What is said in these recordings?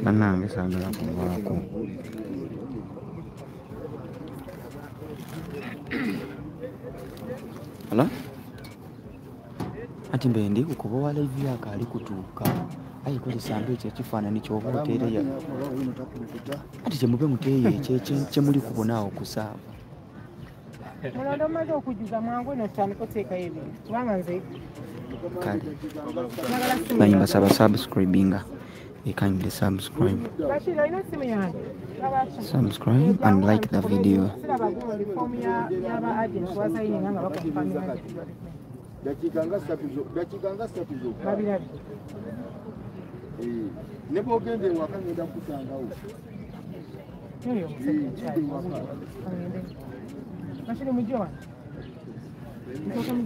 Bannange saagala kuvaako. Hello? Anti mbe ndi kukuba wa live yako ali kutuuka. Ayi kozesa ekyo ekifaananyi ky'oba oteereya. Anti kyemube muteeyo ekyo kye muli kubonaawo ku saava. Mulondo omaze okujjuza mwangu eno tutandike oteekayo ebintu kubanga nze Kale manyi mbasaba subscribinga. You kindly subscribe. Bashir olina essimu yange. Subscribe and like the video. Siraba gundi foomu y'aba agents wasayininga nga bakonfaminga Dakiika nga ssatu zokka. Babirabye. Ne bw'ogenda ewaka ngenda kukusangawo. Yoyo omusajja nkyali. Bashir mujje wano.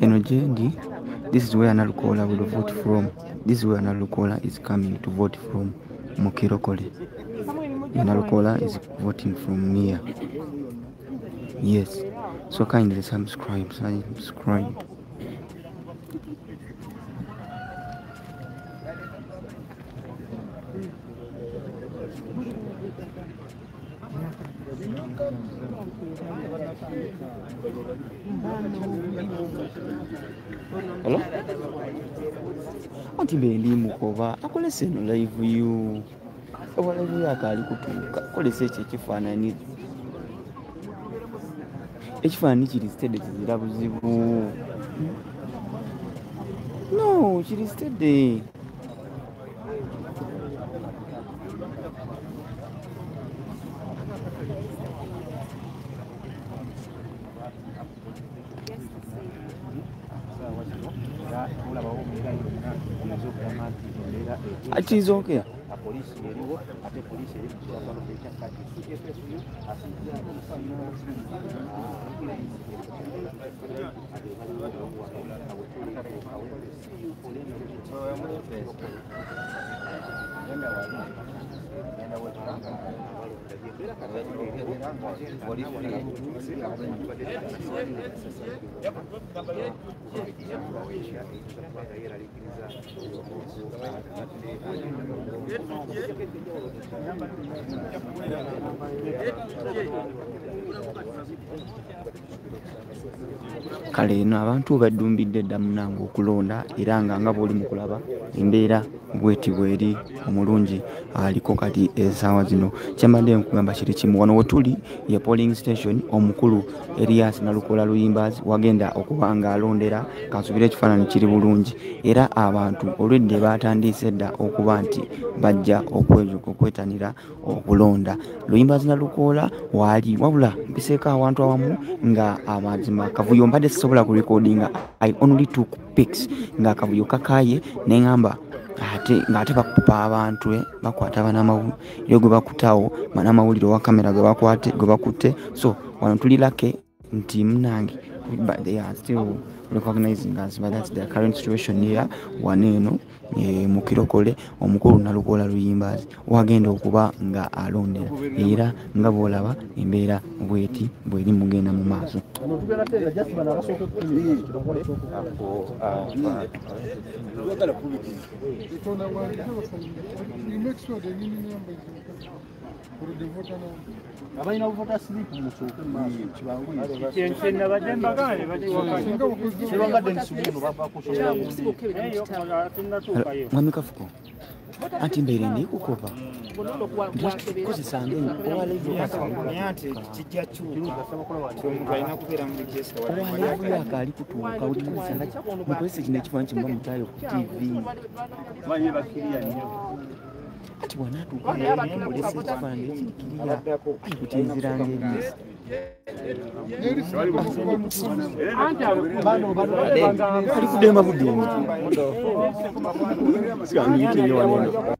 Eno gyendi, this is where Nalukoola will vote from. This is where Nalukoola is coming to vote from, Mukirokole. Nalukoola is voting from here. Yes. So kindly subscribe, subscribe. Hello? Anti mbe ndi mukoba akolese eno live you. Oba live yako ali kutuuka. Kolesa ekyo ekifaananyi. Ekifaananyi kiri steady kizira buzibu. No, kiri steady. Ati Poliisi eriwo ate poliisi eri ku kyambalo ekya kaki CFFU Kale eno abantu baddumbidde dda munnange okulonda era nga nga bw'oli mu kulaba embeera bweti bweri omulungi aliko kati essaawa zino. Kyembadde nkugamba kiri kimu, wano we tuli ye polling station omukulu Erias Nalukoola Luyimbazi wagenda okuba ng'alondera. Kansubire ekifaananyi kiri bulungi era abantu olwedde baatandise dda okuba nti bajja okwetanira okulonda. Luyimbazi Nalukoola waali, wabula mpiseeko awantu awamu nga amazima akavuyo mbadde sisobola kurekodinga. I only took pics nga akavuyo kakaaye ne ŋŋamba ate ng'ate bakupa abantu bakwata bannamawulire gwe bakutawo bannamawulire owa kamera gwe bakutte. So wano tuli lucky nti munnange, but they are still recognizing us, but that's the current situation here wano eno mu Kirokole. Omukulu Nalukoola Luyimbazi wagenda okuba nga alondera era nga bw'olaba embeera bweti bweri mugenda mu maaso. Abalina voter slip musooke mu maaso kibanguye. Mwami Kafuko, anti mbeere ndi kukoba kozesa owa live yako ali kutuuka mukozese kino ekifaananyi kye muba mutaayo ku TV. Ati bw'anaatuuka mulese ekifaananyi ekirikiriya ayi kutinziranga ebyesi. Ali kudemba budemba. Sikangiyitinge wano eno.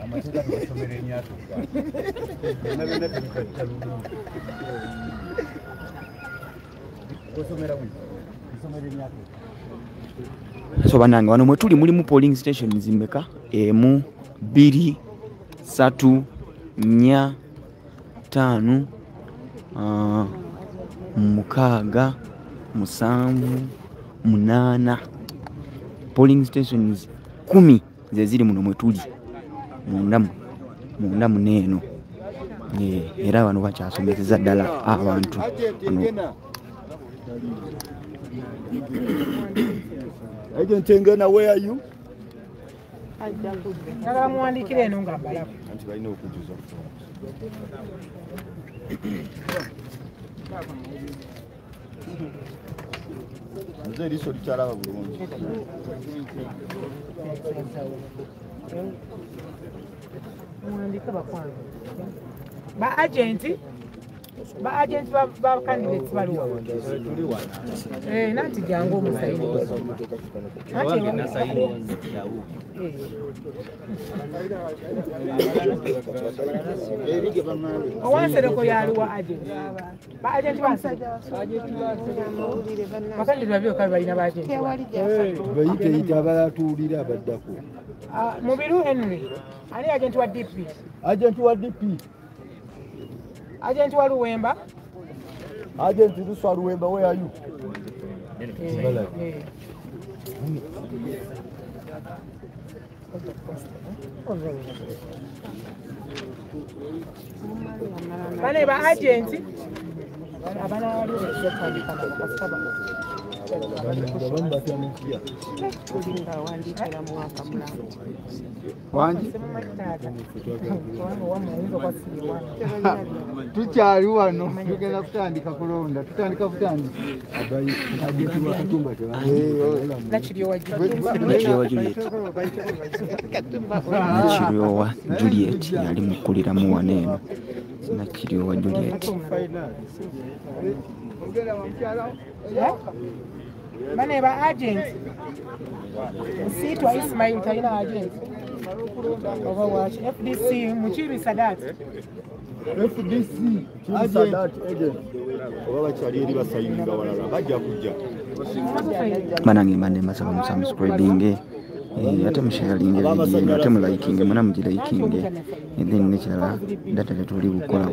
Amateeka tubasomera emyaka byonna tubikatta lumu. So bannange wano mwe tuli mulimu polling stations mmeka? 1, 2, 3, 4, 5, 6, 7, 8. Polling stations 10 ze ziri muno mwe tuli munda muneeno. Era bano bakyasomeseza ddala abantu. Agent Ngena, where are you? Nagamuwandikira eno nga mbalaba. Anti balina okujjuza. Nze eriiso likyalaba bulungi. Muwandike bakwange. Ba agenti ba candidates baliwo. Nanti jangu omusayini. Owansereko yaliwa agent. Ba agent bakandidate babiri kale balina ba agent. Bayite abalatuulira abaddako. Mubiru Henry ani agent wa DP? Agent wa DP. Agent wa Luwemba? Agent Luswa Luwemba, where are you? Bane ba agent abana wali tukyali wano tugenda kutandika kulonda, tutandika kutandika. Nakiryowa Juliet yali mukuliramu wano eno. Nakiryowa Juliet. Bane ba agent Nsitwa Ismail talina agent oba waki? FDC Mukibi Sadat. FDC Sadat agent oba bakyali eri basayininga walala bajja kujja. Banange mbadde mbasaba musubscribinge, ate musharinge video, ate mulikinge, muna mugilikinge, then nekirala data tetuli kukola.